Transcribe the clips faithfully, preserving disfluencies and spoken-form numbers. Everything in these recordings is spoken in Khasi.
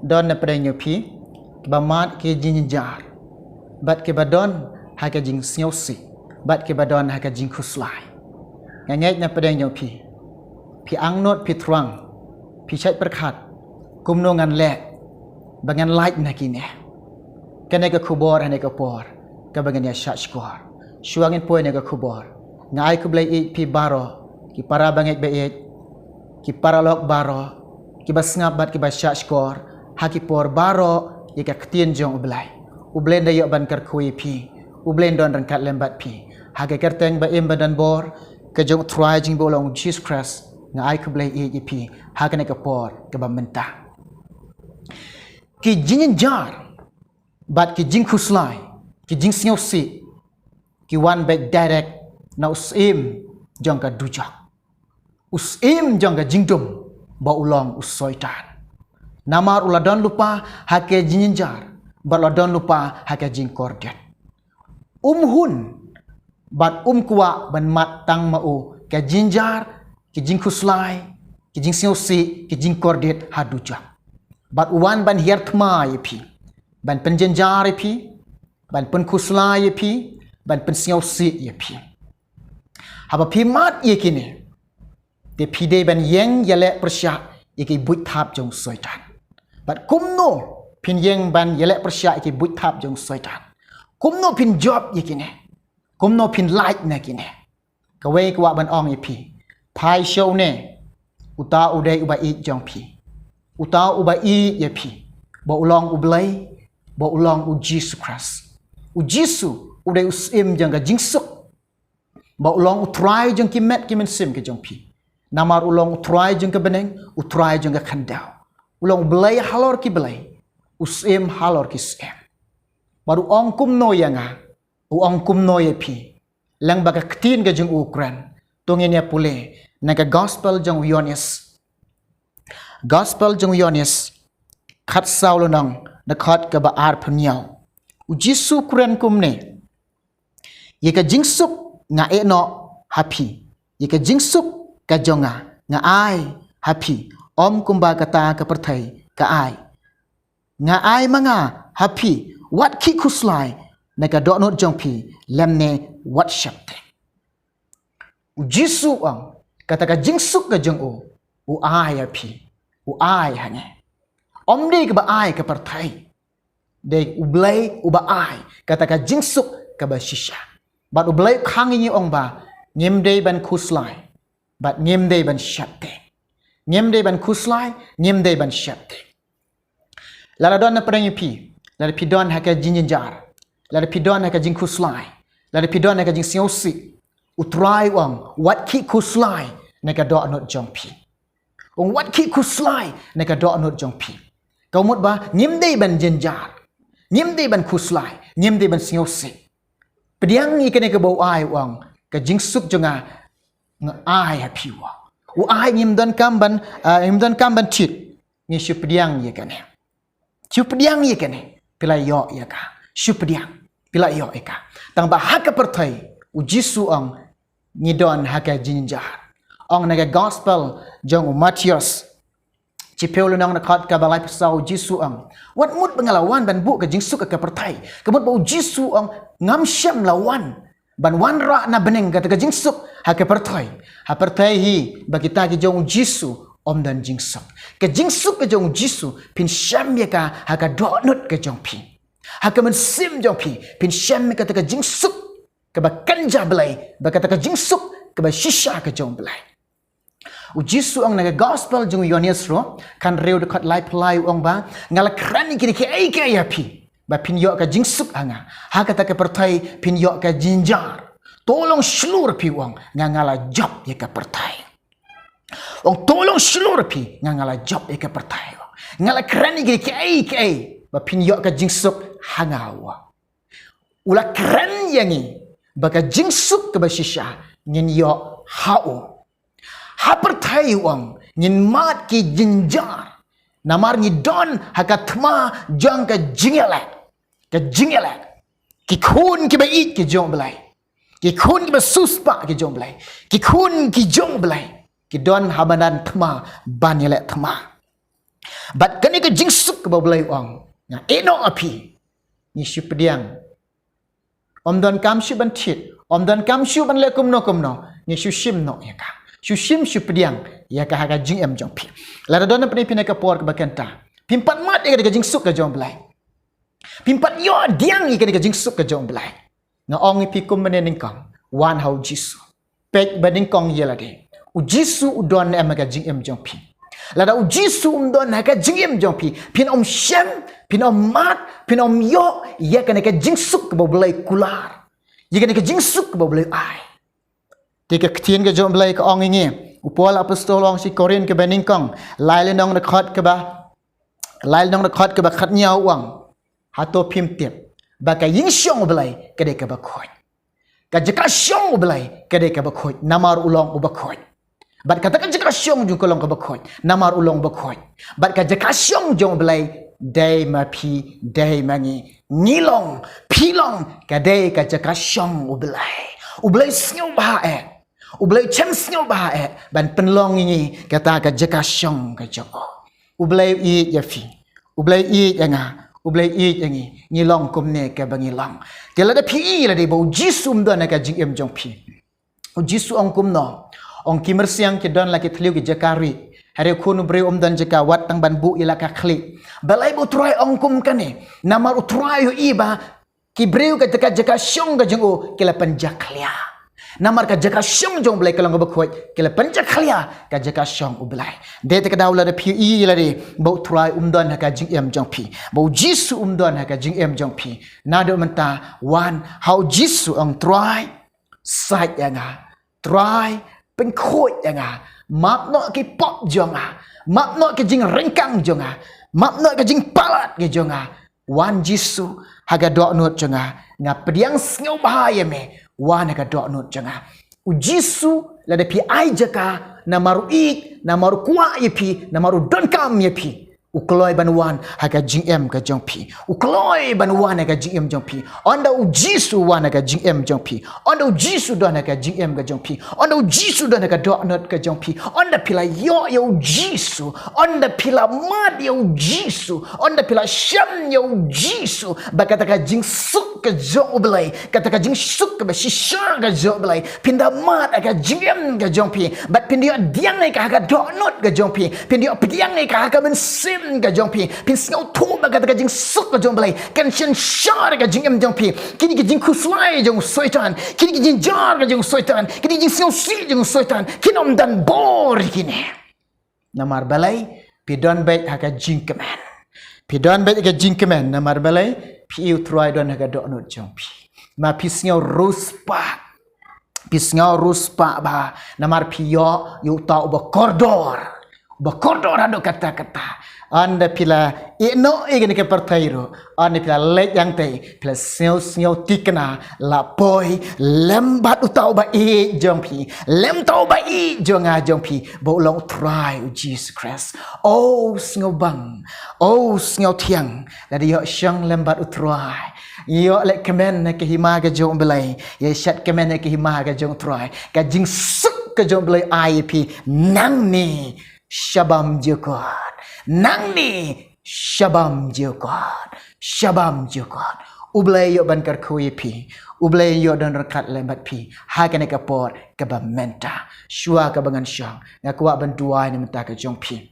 Don na pdeng ïa phi kiba mad ki jingjynjar, bad kiba don ha ka jingsngewsih, bad kiba don ha ka jingkhuslai. Nga ngeit na pdeng ïa phi, phi angnud, phi thrang, phi shait pyrkhat, kumno ngan leh ba ngan lait na kine. Kane ka khubor ha kane ka por kaba ngan ïa shahshkor. Shuwa ngin poi na ka khubor, nga ai khublei ïa phi baroh, ki para bangeit baieit, ki paralok baroh, kiba sngap bad kiba shahshkor ha ki por baroh ïa ka ktien jong U Blei. U Blei un da ïoh ban kyrkhu ïa phi. U Blei un don ryngkat lem bad phi. Ha ka kyrteng ba im ba don bor ka jong U Trai jong ngi ba u long Jisu Khrist, nga ai khublei ïa phi ha kane ka por kaba mynta. Ki jingjynjar bad ki jingkhuslai, ki jingsngewsih, ki wan beit direct na u syiem jong ka dujok, u syiem jong ka jingdum ba u long u Soitan. Namar u la don lypa ha ka jingjynjar bad u la don lypa ha ka jingkordit. Um hun bad um kwah ban mad tang ma u ka jingjynjar, ki jingkhuslai, ki jingsngewsih, ki jingkordit ha dujok. Bad u wan ban hiar thma ïa phi, ban pynjynjar ïa phi, ban pynkhuslai ïa phi, ban pynsngewsih ïa phi. Haba phi mad ïa kine, te phi dei ban ïeng ïaleh pyrshah ïa ki buit thap jong u Soitan. Bad kumno phin ïeng ban ïaleh pyrshah ïa ki buit thap jong u Soitan? Kumno phin jop ïa kine? Kumno phin lait na kine? Kawei kwah ban ong ïa phi, phai sha une, uta u dei uba ïeit jong phi, uta uba ïeit ïa phi, ba u long U Blei, ba u long U Jisu Khrist. U Jisu u dei u syiem jong ka jingsuk, ba u long U Trai jong ki met ki mynsiem ki jong phi. Namar u long U Trai jong ka bneng, U Trai jong ka khyndew. U long U Blei halor ki blei, u syiem halor ki syiem. Bad u ong kumno ïa nga, u ong kumno ïa phi? Lyngba ka ktien ka jong u u kren. To ngin ïa pule na ka gospel jong u Ïoannis. Gospel jong u Ïoannis, khatsaw lynnong, dkhot kaba arphew hynñiew. U Jisu u kren kumne: Ïa ka jingsuk nga ai noh ha phi, ïa ka jingsuk ka jong nga nga ai ha phi, ym kumba kata ka pyrthei ka ai. Nga ai ma nga ha phi, wat khih khuslai na ka dohnud jong phi, lymne wat sheptieng. U Jisu u ong, kata ka jingsuk ka jong u, u ai ha phi, u ai ha ngi. Ym dei kaba ai ka pyrthei. Dei U Blei uba ai kata ka jingsuk kaba shisha. Bad U Blei u khang ïa ngi, u ong ba ngim dei ban khuslai, bad ngim dei ban sheptieng. Ngim dei ban khuslai, ngim dei ban sheptieng. Lada don na pdeng ïa phi, lada phi don ha ka jingjynjar, lada phi don ha ka jingkhuslai, lada phi don ha ka jingsngewsih, U Trai u ong, wat khih khuslai na ka dohnud jong phi. U ong, wat khih khuslai na ka dohnud jong phi. Ka mut ba ngim dei ban jynjar, ngim dei ban khuslai, ngim dei ban sngewsih. Pdiang ïa kane kaba u ai, u ong, ka jingsuk jong nga nga ai ha phi. U ai, ngim donkam ban, ah, ngim donkam ban thied. Ngi shu pdiang ïa kane. Shu pdiang ïa kane, phi la ïoh ïa ka. Shu pdiang, phi la ïoh ïa ka. Tang ba ha ka pyrthei, U Jisu u ong, ngi don ha ka jingjynjar. Ong na ka gospel jong u Mathaios, shiphew lynnong, dkhot kaba laiphew saw, U Jisu u ong, wat mut ba nga la wan ban buh ka jingsuk ha ka pyrthei. Ka mut ba U Jisu u ong, ngam shym la wan ban wanrah na bneng kata ka jingsuk ha ka pyrthei. Ha pyrthei hi ba kita ki jong U Jisu ym don jingsuk. Ka jingsuk ka jong U Jisu phin shem ïa ka ha ka dohnud ka jong phi. Ha ka mynsiem jong phi phin shem ïa kata ka jingsuk kaba kynja Blei, ba kata ka jingsuk kaba shisha ka jong Blei. U Jisu u ong na ka gospel jong u Ïoannis ruh, khathynriew, dkhot laiphew lai, u ong ba, nga la kren ïa kine kiei kiei ha phi, ba phin ïoh ka jingsuk ha nga. Ha kata ka pyrthei phin ïoh ka jingjynjar. To long shlur phi, u ong, nga nga la jop ïa ka pyrthei. U ong, to long shlur phi, nga nga la jop ïa ka pyrthei. Nga la kren ïa kine kiei kiei ba phin ïoh ka jingsuk ha nga, u ong. U la kren ïa ngi ba ka jingsuk kaba shisha ngin ïoh ha u. Ha pyrthei, u ong, ngin mad ki jingjynjar, namar ngi don ha ka thma jong ka jingïaleh. Ka jingïaleh. Ki khun kiba ïeit ki jong U Blei, ki khun kiba siewspah ki jong U Blei, ki khun ki jong U Blei, ki don ha madan thma ban ïaleh thma. Bad kane ka jingsuk kaba U Blei u ong, nga ïehnoh ïa phi. Ngi shu pdiang. Ym don kam shuh ban thied, ym don kam shuh ban leh kumno kumno. Ngi shu shim noh ïa ka. Shu shim shu pdiang ïa ka ha ka jingim jong phi. Lada don napdeng phi ha kane ka por kaba kynta, phim pat mad ïa ka jingsuk ka jong U Blei. Phim pat ïoh pdiang ïa kane ka jingsuk ka jong U Blei. Nga ong ïa phi kum mynne nyngkong, wan ha U Jisu. Peit ba nyngkong ïa lade, U Jisu u don ne em ha ka jingim jong phi? Lada U Jisu um don ha ka jingim jong phi, phin ym shem, phin ym mad, phin ym ïoh ïa kane ka jingsuk kaba U Blei u kular, ïa kane ka jingsuk kaba U Blei u ai. Te ka ktien ka jong U Blei ka ong ïa ngi, u Paul apostol u ong sha ki Korinth kaba nyngkong, lai lynnong dkhot kaba, lai lynnong dkhot kaba khatnïaw u ong, hato phim tip ba ka ïingshong U Blei ka dei kaba khuid? Ka jaka shong U Blei ka dei kaba khuid, namar u long uba khuid. Bad kata ka jaka shong jong u ka long kaba khuid, namar u long uba khuid. Bad ka jaka shong jong U Blei dei ma phi, dei ma ngi. Ngi long, phi long, ka dei ka jaka shong U Blei. U Blei u sngewbha eh. U Blei u shem sngewbha eh ban pynlong ïa ngi kata ka jaka shong ka jong u. U Blei u ïeit ïa phi. U Blei u ïeit ïa nga. U Blei u ïeit ïa ngi. Ngi long kumne kaba ngi long. Te lada phi ïohi lade ba U Jisu um don ha ka jingim jong phi, U Jisu u ong kumno? U ong ki myrsiang ki don la ki thliew ki jaka rieh. Hynrei u Khun u briew um don jaka wat tang ban buh ïa la ka khlieh. Balei ba U Trai u ong kum kane? Namar U Trai u ïohi ba ki briew kata ka jaka shong ka jong u ki la pynjakhlia. Namar ka jaka shong jong U Blei ka long kaba khuid, ki la pynjakhlia ka jaka shong U Blei. Dei te ka daw lada phi ïohi lade ba U Trai um don ha ka jingim jong phi, ba U Jisu um don ha ka jingim jong phi, naduh mynta wan ha U Jisu, ong, Trai, sait ïa nga. Trai, pynkhuid ïa nga. Map noh ki pop jong nga. Map noh ki jingryngkang jong nga. Map noh ki jingpalat ki jong nga. Wan Jisu ha ka dohnud jong nga. Nga pdiang sngewbha ïa me. Wan ha ka dohnud jong nga. U Jisu lada phi ai jaka, namar u ïeit, namar u kwah ïa phi, namar u donkam ïa phi, u kloi ban wan ha ka jingim ka jong phi. U kloi ban wan ha ka jingim jong phi. Ynda U Jisu wan ha ka jingim jong phi, ynda U Jisu don ha ka jingim ka jong phi, ynda U Jisu don ha ka dohnud ka jong phi, ynda phi la ïoh ïa U Jisu, ynda phi la mad ïa U Jisu, ynda phi la shem ïa U Jisu, ba kata ka jingsuk ka jong U Blei, kata ka jingsuk kaba shisha ka jong U Blei, phin da mad ha ka jingim ka jong phi. Bad phin da ïoh pdiang ïa ka ha ka dohnud ka jong phi. Phin da ïoh pdiang ïa ka ha ka mynsiem ka jong phi. Phin sngewthuh ba kata ka jingsuk ka jong U Blei kan synshar ïa ka jingim jong phi. Kine ki jingkhuslai jong u Soitan, kine ki jingjynjar ka jong u Soitan, kine ki jingsngewsih jong u Soitan kin ym don bor ïa kine. Namar balei? Phi don beit ha ka jingkmen. Phi don beit ha ka jingkmen. Namar balei? Phi ïohi U Trai don ha ka dohnud jong phi. Ma phi sngew riewspah. Phi sngew riewspah bha. Namar phi ïoh ïa uta uba kordor. Uba kordor haduh katta katta. Ynda phi la ïehnoh ïa kane ka pyrthei ruh, ynda phi la leit hangtei, phi la sngew, sngew thikna, la poi lem bad uta uba ïeit jong phi, lem uta uba ïeit jong nga jong phi, ba u long U Trai U Jisu Khrist. O sngewbang, o sngewthiang, lada ïoh shong lem bad U Trai, ïoh leh kmen ha ka hima ka jong U Blei, ïoh shat kmen ha ka hima ka jong U Trai, ka jingsuk ka jong U Blei ai ïa phi nangne sha bymjukut. Nangne sha bymjukut. Sha bymjukut. U Blei ïoh ban kyrkhu ïa phi. U Blei ïoh don ryngkat lem bad phi ha kane ka por kaba mynta. Shuwa kaba ngan shong, nga kwah ban duwai na ka bynta ka jong phi.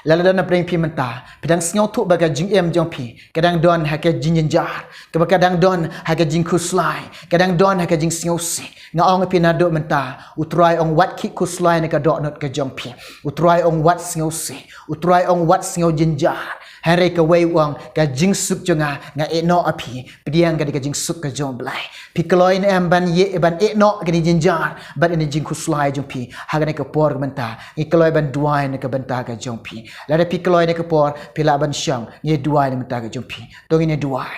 Lada don napdeng phi mynta, phi dang sngewthuh ba ka jingim jong phi ka dang don ha ka jingjynjar, kaba ka dang don ha ka jingkhuslai, ka dang don ha ka jingsngewsih. Nga ong ïa phi naduh mynta, U Trai ong wat khih khuslai na ka dohnud ka jong phi. U Trai ong wat sngewsih. U Trai ong wat sngewjynjar. Hynrei kawei u ong, ka jingsuk jong nga, nga ïehnoh ïa phi. Pdiang ka dei ka jingsuk ka jong U Blei. Phi kloi ne em ban ïeh, ban ïehnoh kane ka jingjynjar bad kane ka jingkhuslai jong phi ha kane ka por mynta? Ngi kloi ban duwai na ka bynta ka jong phi. Lada phi kloi na ka por, phi lah ban shong, ngi duwai na ka bynta ka jong phi. To ngin ïa duwai.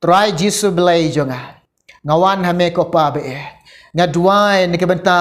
Trai Jisu Blei jong nga, nga wan ha me ko Pa ba ïeit. Nga duwai na ka bynta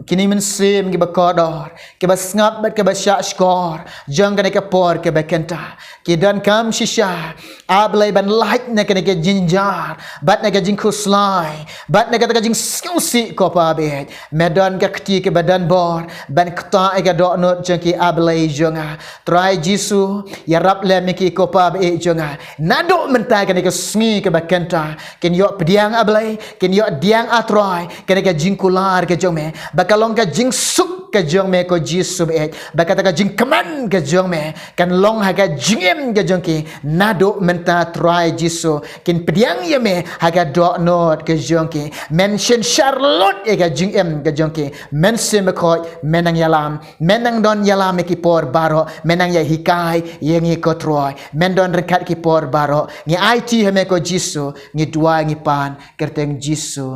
kine ki mynsiem kiba kordor, kiba sngap bad kiba shahshkor jong kane ka por kaba kynta, ki donkam shisha, A Blei, ban lait na kane ka jynjar bad na ka jingkhuslai bad na kata ka jingsngewsih, ko Pa baieit. Me don ka kti kaba donbor ban ktah ïa ka dohnud jong ki, A Blei jong nga. Trai Jisu, ïarap lem ïa ki, ko Pa baieit jong nga. Naduh mynta kane ka sngi kaba kynta, kin ïoh pdiang, A Blei, kin ïoh pdiang, A Trai, kane ka jingkular ka jong me, ba ka long ka jingsuk ka jong me, ko Jisu baieit, ba kata ka jingkmen ka jong me kan long ha ka jingim ka jong ki. Naduh mynta, Trai Jisu, kin pdiang ïa me ha ka dohnud ka jong ki. Men synshar lut ïa ka jingim ka jong ki. Mynsiem Bakhuid, men nang ïalam, men nang don ïalam ïa ki por baroh, men nang ïahikai ïa ngi, ko Trai. Men don ryngkat ki por baroh. Ngi aiti ha me, ko Jisu, ngi duwai, ngi pan ha ka kyrteng Jisu.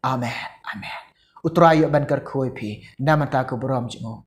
Amen. Amen. U Trai u ïoh ban kyrkhu ïa phi na mynta, ko burom jong u.